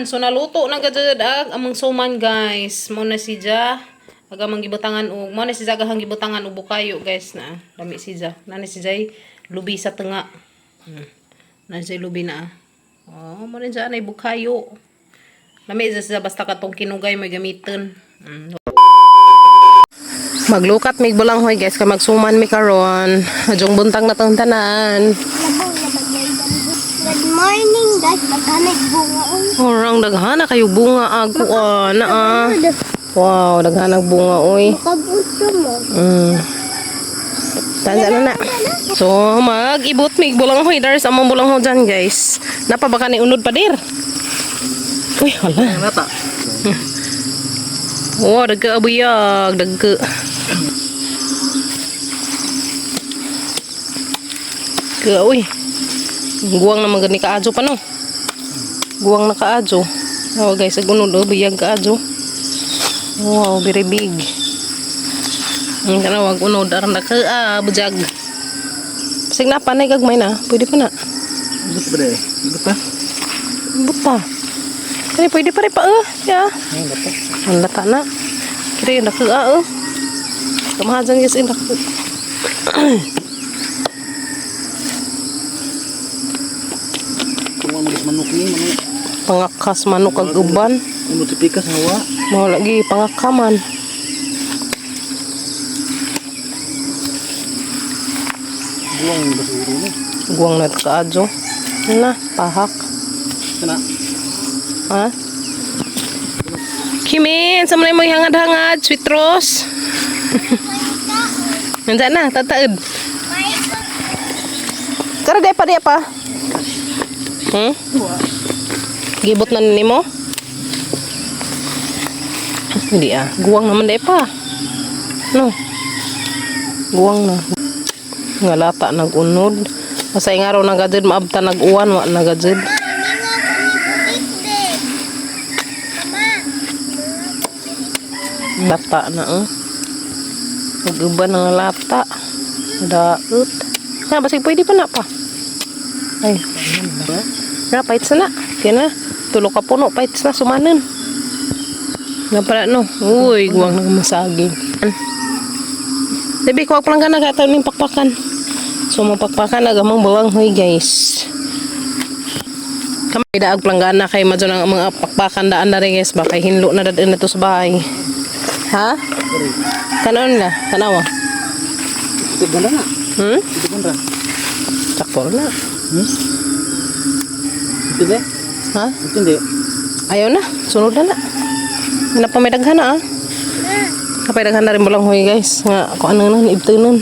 So naluto na gud ag among suman, guys. Mo na siya. Ag among gibutangan og mo na siya gahang gibutangan og bukayo, guys, na. Lami siya. Na ni siya lubi sa tunga. Na siya lubi na. Oh, mo na siya anay bukayo. Lami siya basta katong kinugay may gamiton. Maglukat mig bulanghoy, guys, kay magsuman mi karon. Adyong buntag na tong tanan. Good morning, guys. Maghanay bunga oy. Orang daghana kayo bunga ag kuan na ah. Wow, daghan ang bunga oy. Makabuto mo. Tansa na na. So, mag-ibot mig bulanghoy dar sa among bulanghoy dyan, guys. Napa baka ni unod pa dir. Uy, hala. Nata. Oh, dagka abuyag, dagka. Ka, uy. Guwang naman gani kaadyo pa no. Guwang na kaadyo. Oh, guys, ag unod oh, biyag kaadyo. Wow, very big. Ang kana wag unod aron na ka ah, bujag. Sig na panay gagmay na, pwede pa na. Ibot ba deh? Ibot pa? Buta. Ay, pwede pa rin pa eh. Ya. Ay, lata. Ang lata na. Kira yung dako ah oh. Kamahajan, guys, yung dako. Kung ang magis manok ni, manok. Pangakas manok ag uban. Kung notipikas nga wa. Mao lagi pangakaman. Buwang yung basuro ni. Guwang na kaadyo. Na, pahak. Kana. Ha? Kimin, sa mo hangad-hangad, sweet rose. Nandiyan na, tataod. Kara di pa, di pa. Gibot na nimo? Hindi ah. Guwang naman di pa. No. Guwang na. Nga lata nagunod. Basta yung araw nagadid, maabta nag-uwan, wa nagadid. Lata na oh. Nag-uban ng lata. Daot. Na, basig pwede pa na pa. Ay. Na, paits na. Kaya na. Tulo ka puno, paits na, sumanan. Nga pala, no. Uy, guwang na masaging. Sabi ko, wag palang gana, kaya ning pakpakan. So, mapakpakan, agamang bawang huy, guys. Kami daag planggana kay madyo ng mga pakpakan daan na rin, guys, ba kay hinlo na dadin na to sa bahay. Ha? Kanon na, tanawa. Ito ganda na. Ito ganda. Sakto na. Ito de. Ha? Ito hindi. Ayaw na, sunod na na. Wala pa may daghan na ah. Kapay daghan na rin bulang huy, guys. Nga, kung ano na, ibtunon.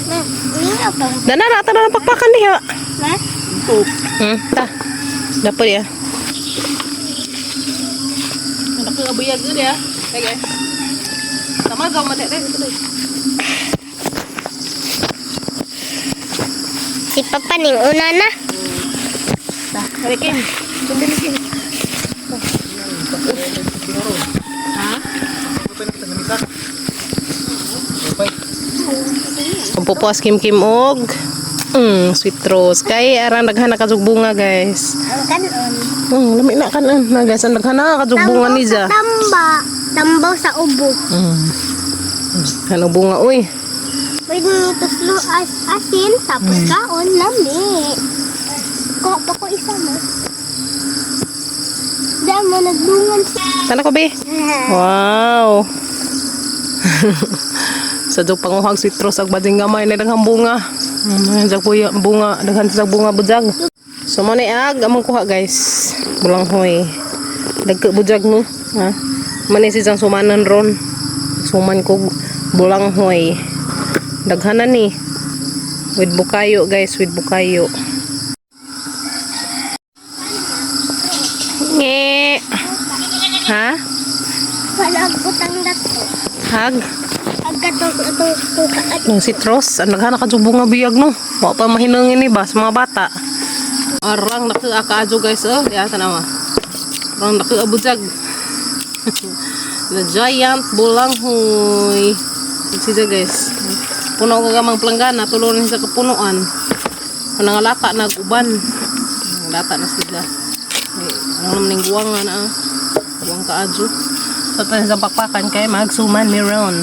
Ma, ninga pa. Dana, rata na ng pakpakan diha. Ma, Ito. Ta. Dapat ya. Anak ko abuyag gud ya. Okay. Tama gaw mate re. si Papa ning una na. Ta, harikin. Sundin kim. Ha? Pampupuas kim kim og sweet rose. Kay arang daghan na kajug bunga, guys. Ang kanon. Lami na kanan. Na guys, ang daghan na kajug bunga ni sa ja. tamba. Tambaw sa ubo. Ano bunga uy? Pwede nito tuslo as asin tapos kaon lami. Ko pa ko isa mo. Diyan mo naglungan siya. Tana ko be. Wow. Sa dug panguhag sweet rose ag bading gamay na daghang bunga. Jag kuya bunga, daghan sa bunga bujag. So mo ni ag among kuha, guys. Bulanghoy. Dagko bujag no. Ha? Mani si siyang sumanan ron. Suman ko bulanghoy. Daghanan ni. With bukayo, guys, with bukayo. Nge. Ha? Wala butang dato. Hag? Agad atong atong kukaan. Ng citrus, ang naghanak ka bunga biyag no. Wa pa mahinungin ni ba sa mga bata. Arang naka akaadyo, guys, oh, diha tanawa. Arang naka abujag. The giant bulanghoy. Siya, guys. Puno ka gamang planggana, tulo na sa kapunuan. Ang lata nag-uban. Ang lata na sila. Ang naman yung guwang nga na ah. Guwang kaadyo. So tayo sa pakpakan kay magsuman mi ron.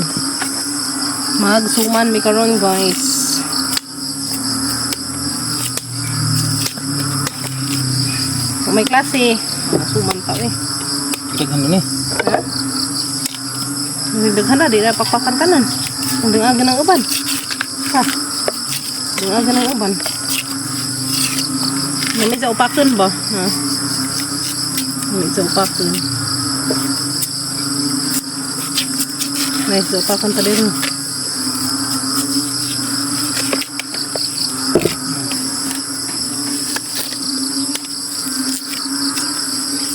Magsuman mi karon, guys. Kung may klase, suman ta eh. Daghan ni. Ha? Daghan na, di na pakpakan kanan. Kung dingaga ng uban. Ha? Dingaga ng uban. May sa upakan ba? Ha? May sa upakan. May sa upakan ta din.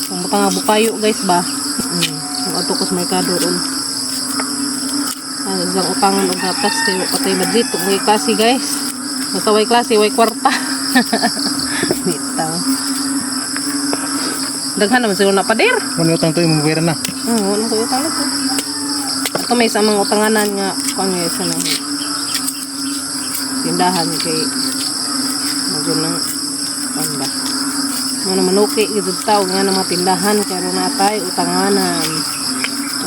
Ang baka nga bukayo, guys, ba? Ang ato ko sa merkado ron. Ano, isang utangan og gatas kayo patay budget. Kung klase, guys. Basta way klase, way kwarta. Bitaw. Daghan naman siguro na pader. Kung utang to imong pera na. Wala ko utang na to. Ito may sa mga utanganan nga kuan nga sa nang tindahan kay medyo nang kuan ba. Mga manuki gid tao nga na mga tindahan kay aron natay utanganan.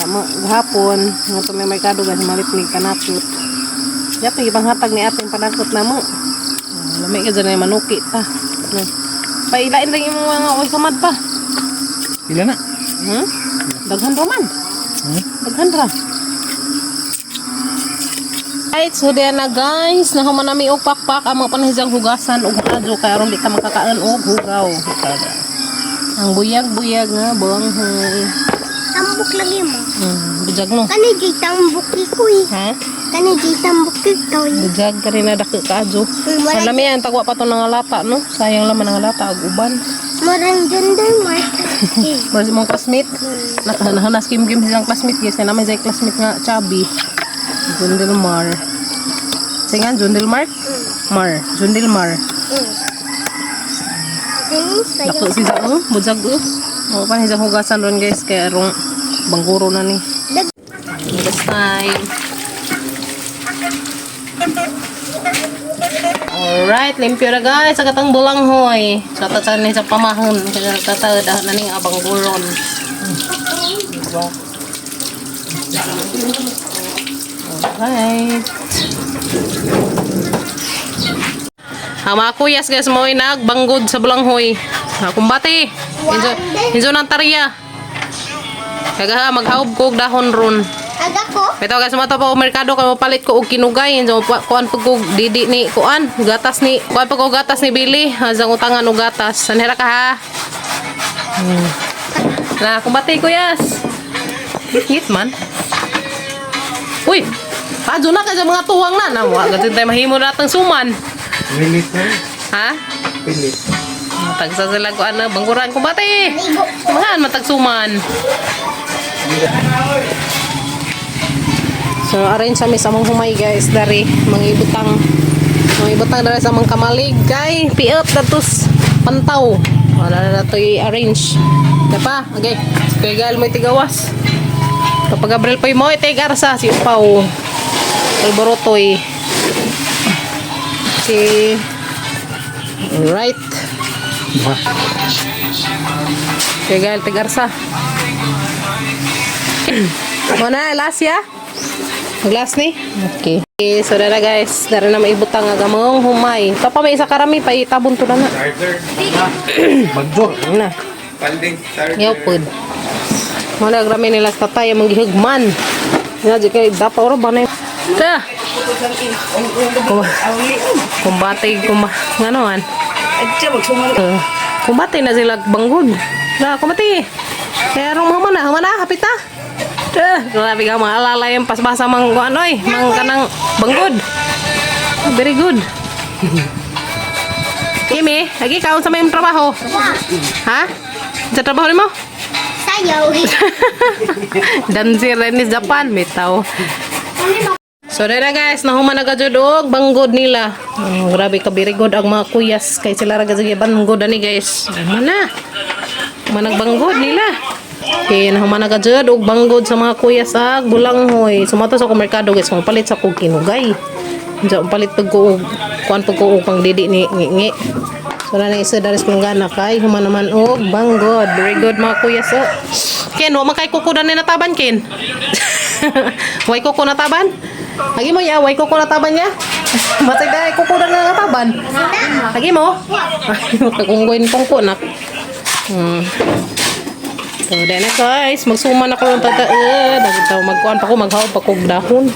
Tama gahapon nga to may merkado guys malit ni kanakot. Yap ipanghatag ni ating panakot namo. Lami ka dyan ay manuki ta. Na. Pailain lang yung mga oy samad pa. Pila na? Daghan ra man. Daghan ra. Right, so diyan na, guys. Nahuman nami og pakpak ang mga panahijang hugasan og maadyo kay aron di ta makakaon og hugaw. Ang buyag-buyag nga buanghoy. Tambok lagi mo. Bujag no. Kani di tambok ko eh. Ha? Kani di tambok ko eh. Bujag ka rin na dako kaadyo. Wala. Ang lami ang tagwa pa to nga lata no. Sayang laman ang lata ug uban. Marang gender mark. Mura si mong classmate. Nakahanahanas kim kim silang classmate, guys. Kaya naman siya classmate nga chubby. Jundel Mar. Sige nga, Jundel Mark? Mar. Jundel Mar. Dako si Zao. Bujag oh. O, pa siya hugasan ron, guys. Kaya rong bangguro na ni. Hugas time. Alright, limpyo na, guys. Sa katang bulanghoy. Sa tatsan ni sa pamahon. Kaya tatawad na ning abang guron. Diba? Alright. Ang mga kuyas, guys, mo nagbanggod sa bulanghoy. Kumbate. Injo, injo ng tariya. Kagaha maghaob ko og dahon ron. Aga ko? Ito guys, mo pa merkado kay palit ko og kinugay. Injo kuan pag ko didi ni kuan, gatas ni kuan pag ko gatas ni Billy, hazang utangan og gatas. Sanhira ka ha. Na kumbate kuyas. Ngit man. Uy, padyo na kay sa mga tuwang na. Na, wa gud tayo mahimo natang suman. Pilit na. Ha? Pilit. Tagsa sila ko ano, bangkuran kumbate. Ligo. Samahan matagsuman. So arrange sa sa among humay, guys, dari mangibutang mangibutang dari sa among kamalig kay piot datos pantaw. Wala na nato i-arrange. Dapa, okay. Kay gal mo tigawas. Kapag Gabriel pa mo ite garsa si Upaw. Alborotoy. Si. Alright. Duha. Kay gal tigarsa. Mana last ya? Glass ni? Okay. Okay, so dara guys, dara na maibutang nga gamong humay. Pa may isa karami pa itabon to na na. Bagdor. Na. Palding charger. Yaw pod. Muna grami nila sa tatay among gihugman. Ya di kay dapa oro ba na. Ta. Kumbate kumba ngano man. Kumbate na sila banggod. Na kumbate. Kaya rong mga na, humana hapit na. Grabe ka mga alala yung pasbasa mang ano eh, mang kanang banggod. Very good. Kimi, lagi kaon sa may trabaho. Ha? Sa trabaho nimo? Sayaw. Dancer rin ni Japan, bitaw. So dahil na guys, nahuman na gajud og banggod nila. Oh, grabe ka very good ang mga kuyas kay sila ra gajud banggod ani, guys. Human na. Human nagbanggod nila. Okay, nahuman na gajud og banggod sa mga kuyas ag bulanghoy. Sumato sa ko merkado, guys, palit sa kog kinugay. Diyan palit pag ko og kuan pag ko og pang didi ni ngi. So na isa daris kong gana kay human naman og banggod. Very good mga kuya so. Ken, wa man kay kuko na nataban Ken. Way kuko nataban? Lagi mo ya, way kuko nataban ya. Matay dai kuko na nataban. Lagi mo. Kagunggoy pong kunak. So, then na guys, magsuma na ko ng tataed. Dagit magkuan pa ko, maghaw pa ko dahon.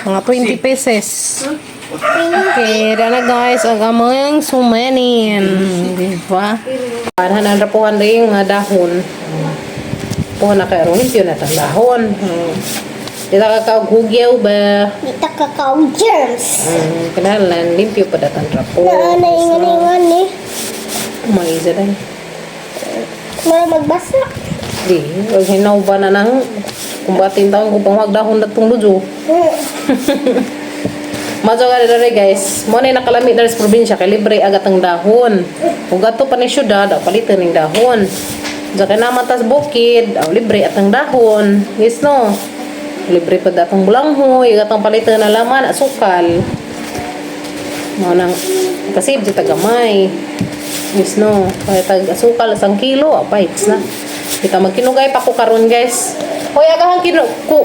Mga 20 pesos. Okay, dana guys, ang amang sumanin. Di ba? Parang narapuhan na yung mga dahon. Puhan na kayo, limpyo na itong dahon. Di ta kakaugugyaw ba? Di ta kakao germs. Kinahalan, limpyo pa datang rapo. Na na ingan ingan ni. Mga dahil. Mura magbasa. Di, wag hinaw ba na nang kumbatin taon kung pangwag dahon datong lujo. Majo ka dere guys. Mo na nakalami dere sa probinsya kay libre agat ang dahon. Ug ato pa ni syudad, aw palitan ning dahon. Diya kay naman tas bukid, aw libre atang dahon. Yes no. Libre pa datong bulanghoy, atang palitan na laman, asukal. Mo nang kasi di tagamay. Yes no. Kaya tag asukal isang kilo, apaits na. Kita magkinugay pa ko karon guys. Hoy agahan kinu ku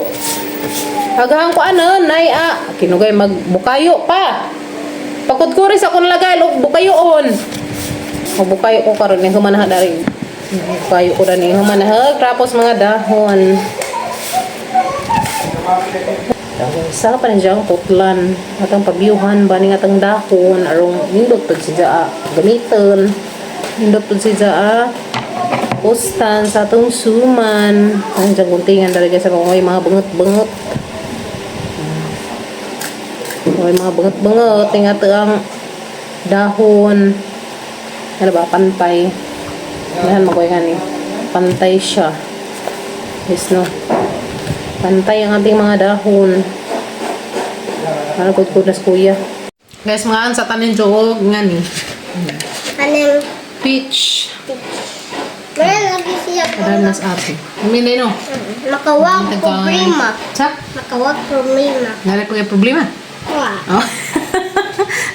Agahan ko ano, nay a kinugay magbukayo pa. Pakudkuris ako nalagay lok bukayo on. O bukayo ko karon ni humanaha dari. Bukayo ko dani humanahag tapos mga dahon. Sa pa ni siyang putlan atang pabiyuhan ba ni atang dahon arong nindot pud siya gamiton. Nindot pud siya pustan sa atong suman. Ang diyang guntingan talaga sa mga bangot-bangot. Okay, mga bangot-bangot. Tingat ang dahon. Ano ba? Pantay. Yan, magoy ka ni. Pantay siya. Yes, no? Pantay ang ating mga dahon. Ano good good nas kuya. Guys, mga sa tanin joog nga ni. Anong Peach. Mura lagi siya Adam nas ate. Umili no? Makawag problema. Sa? Makawag problema. Nari pa problema? Wa. Oh.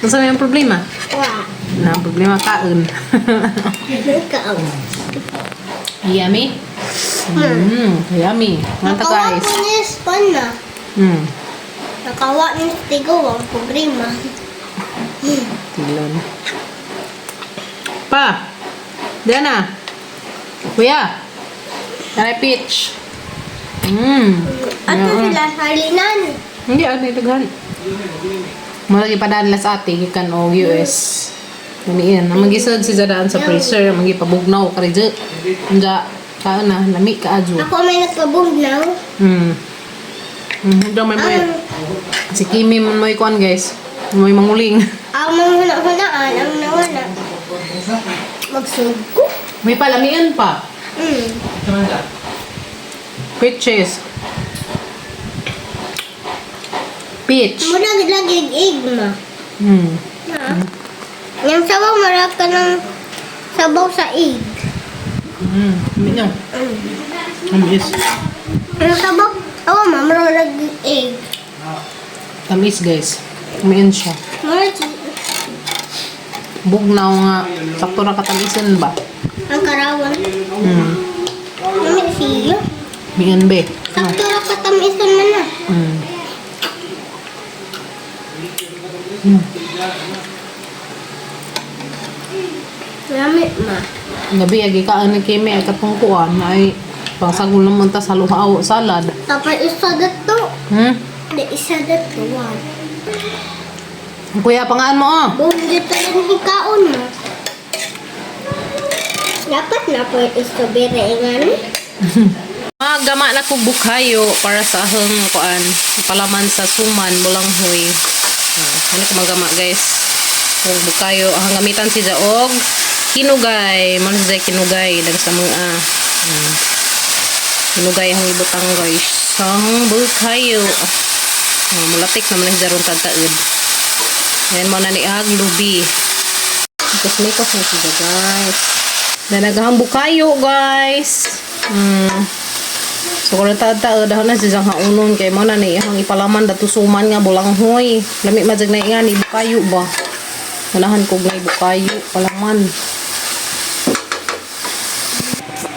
Ano sa yung problema? Wa. Na problema kaon. Ikaw. Yummy? Yummy. Manta Nakawa guys. ko ni span na. Nakawa ni Tigo ang problema. Tiglan. Pa! Diana! Kuya! Tara peach. Ato sila halinan. Hindi, ano ito gan. Malagi pa daan las ate, gikan og US. Ano yan? Ang magisod si Zadaan sa freezer, magipabugnaw ka rin dyan. Unja, kaon na, lami ka adyo. Ako may nagpabugnaw. Daw may may. Ang Si Kimi man may kuan guys. May manguling. ang mga huna-hunaan, ang nawala. Magsugo. May palamian pa. Peaches. Peach. Mura lagi igma. Ha? Yung sabaw, mura ka ng sabaw sa egg. Lami niya. Tamis. Yung sabaw, awa ma, mura lagi egg. Tamis guys. Umiin siya. Mura Bugnaw nga. Sakto na katamisin ba? ang karawan. Lami siya. Mian be. Sakto ra katamisan man na. Lami ma. Gabi, agi ka ang kimi ay katungkuan ay pangsagol naman ta sa luhaw salad. Tapos isa dato. Di isa dato. Wow. Kuya, pangaan mo oh. Buong dito lang hikaon mo. Dapat na po yung strawberry nga ni. Gama na ko bukhayo para sa ahong kuan palaman sa suman bulanghoy. Ano ko magama guys? Og bukayo ang gamitan si og kinugay, man si kinugay dag sa mga Kinugay ang ibutang guys. Sang bukayo. Mulatik naman si ron tagtaod. Yan mo na ni ag lubi. Mikos-mikos na siya guys. Nanagahang bukayo guys. So kung tao dahon na siya haunon kay mo na ni ang ipalaman dato suman nga bulanghoy. Lami man jag na nga ni bukayo ba. Ganahan ko og bukayo palaman.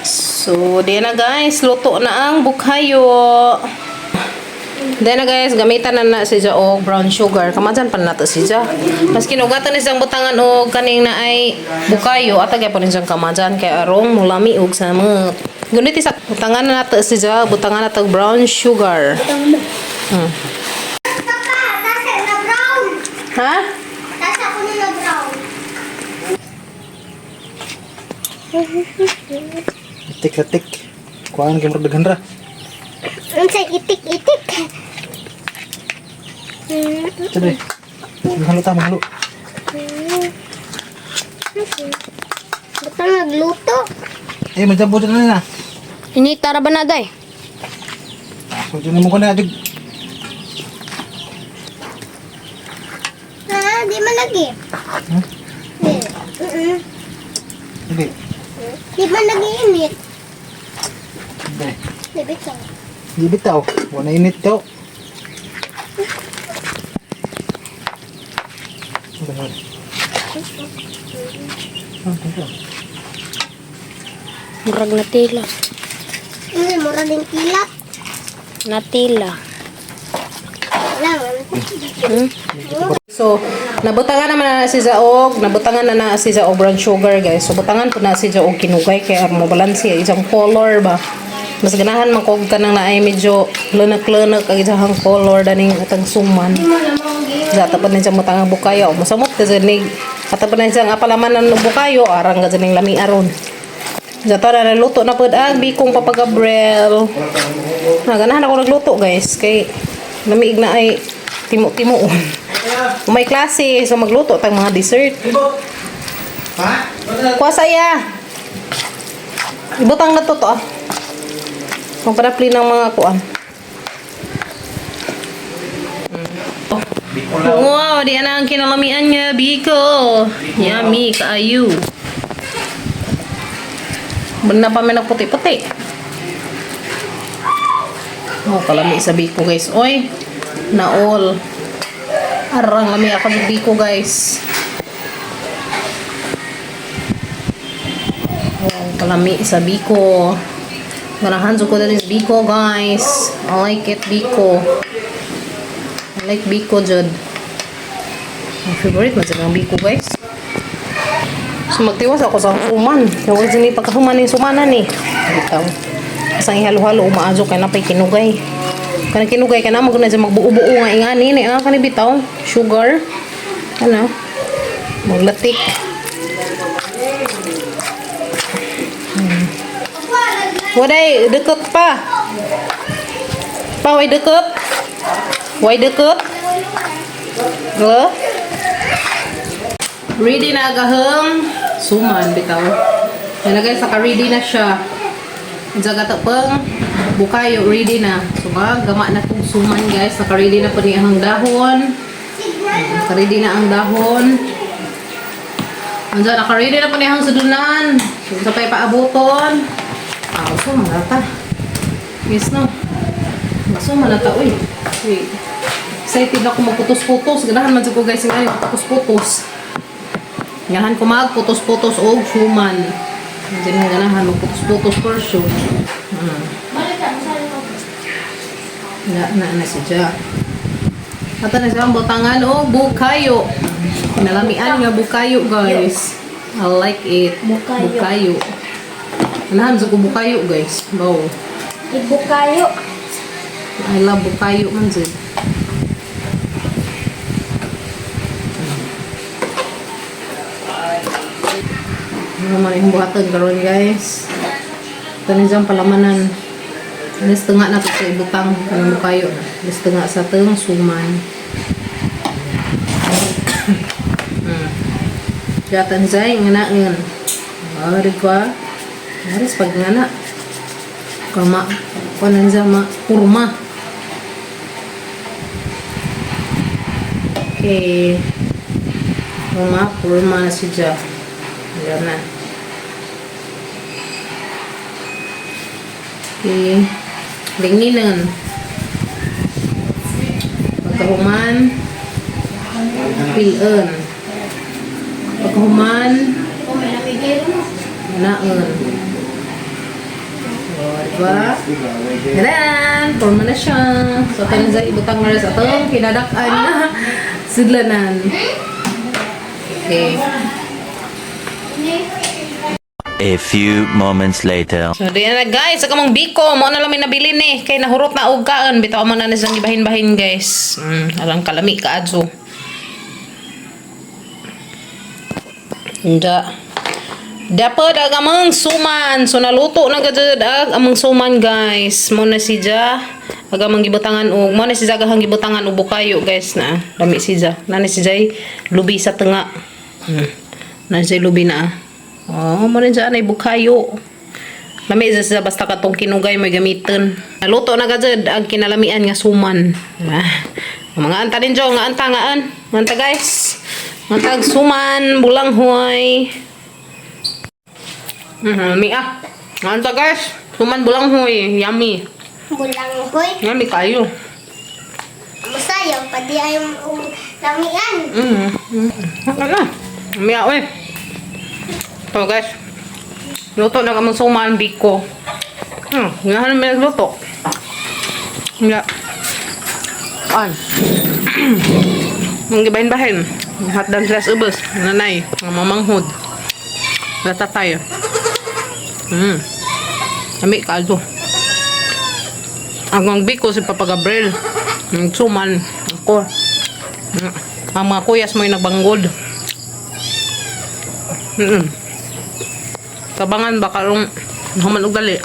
So, di na guys, luto na ang bukhayo. Then na guys, gamitan na na siya og brown sugar. Kamajan pa na nato siya. Maski nugatan ni siyang butangan og kaning na ay bukayo ata gyapon ni siyang kamajan kay arong mulami og samot. Gunit sa butangan na nato siya, butangan na og brown sugar. Tapa, tasa na brown. Ha? Tasa ko na brown. Itik latik. Kuhaan kay murag daghan ra. Unsa itik-itik? Sabi. Maghalo ta, maghalo. Basta nagluto. Eh, majabo dyan na na. Ini tara ba na day? So, dyan mo ko na. Dyan. Ha, di man lagi. Hmm? Di. Mm-mm. Hindi. Di man lagi init. Hindi. Di bitaw. Hindi bitaw. Wala init daw. Murag na tila. Murag din kilat. Natila. Wala man. So, nabutangan naman na si og, nabutangan na na si og brown sugar guys. So, butangan po na si og kinugay kay aron mo balanse ang isang color ba. Mas ganahan man kog kanang naay medyo lunak-lunak ang isang color daning atang suman. Zata pa na siyang butangan bukayo. Masamot ka dyan ni Ata pa na siyang apalaman ng bukayo. Arang ka dyan lami aron. Zata na naluto na po ang bikong Papa Gabriel. Naganahan ako nagluto guys. Kay lamiig na ay timo-timuon. Kung may klase, so magluto tang mga dessert. Ha? Kuha saya. Ibutang na to to ah. Magparapli ng mga kuan. Wow, di na ang kinalamian nga biko. Yummy kaayo. Banda pa may nagputi-puti. Oh, kalami sa biko guys. Oy, naol. Arang lami ako sa biko guys. Oh, kalami sa biko. Ganahan ko dali sa biko guys. I like it biko. I like biko jud. My favorite man sa biko guys. So magtiwas ako sa human. Kaya wala ni pagkahuman ni sumanan ni. Bitaw. Asang ihalo-halo umaadyo kay napay kinugay. Kanang kinugay ka na maguna na dyan magbuo-buo nga ingani ni ah kani bitaw sugar. Ano? Maglatik. Waday, deket pa. Pa, way deket. Way deket. Lo? Ready na agahang suman bitaw. Yan na guys, naka-ready na siya. Jaga pang bukayo ready na. So gama na kong suman guys, naka-ready na po ni ang dahon. Naka-ready na ang dahon. Andiyan, naka-ready na po ni ang sudunan. So, sa pa'y paabuton. Ah, so mga ta. Yes no. So mga ta, uy. Wait. Excited ako magputos-putos. Ganahan man jud ko guys nga putos-putos. Ganahan ko magputos-putos og suman. Diyan nga ganahan magputos-putos for sure. Na na na siya. Ata na siya ang butangan og bukayo. Nalamian nga bukayo guys. I like it. Bukayo. Bukayo. Ganahan sa ko bukayo guys. Wow. Ibukayo. I love bukayo man jud. Ano man yung buhatan karon guys. Tanin dyan palamanan. Alis tunga na to sa ibutang kanang bukayo na. Alis tunga sa teng suman. Gatan zay nga na ngan. Ari ka. Aris pag nga na. Kama kunan sa ma kurma. Okay. Kurma, kurma na siya. Ayan na. Okay. Linginan. Pagkahuman, pilan. Pagkahuman, naon. O, diba? Tadan! Forma na siya. So, tayo sa ibutang na rin sa itong kinadakan na sidlanan. Okay. A few moments later. So, di na guys, sa kamong biko, mo na lang may nabili ni. Kay nahurot na og kaon, bitaw mo na ni siyang gibahin-bahin, guys. Alang kalami kaadso. Inda. Dapat ag amang suman. So naluto na gud ag amang suman, guys. Mo na siya ag amang gibutangan og mo na siya gahang gibutangan og bukayo, guys, na. Lami siya. Na ni siya lubi sa tunga. Na siya lubi na. Oh, mo na siya anay bukayo. Lami sa siya basta katong kinugay may gamiton. Naluto na gud ag kinalamian nga suman. Ah. Mga anta din jo, nga anta ngaan. Nga anta, guys. Nga anta suman, bulanghoy. Mi ah. Nga guys. Suman bulanghoy, yummy. Bulanghoy. Yummy kayo. Masayaw, pati ay lamian. Ano? Mi ah, oy. So guys, luto na kamang suman biko. Nga na nagluto. Nga. An. Mga gibahin-bahin. Hatdan sila sa ubos. Nanay, ang mamanghod. Ratatay. Ami kaldo. Ang ang biko si Papa Gabriel. Ang suman. Ako. Ang mga kuyas mo'y nagbanggod. Tabangan ba karong human og dali.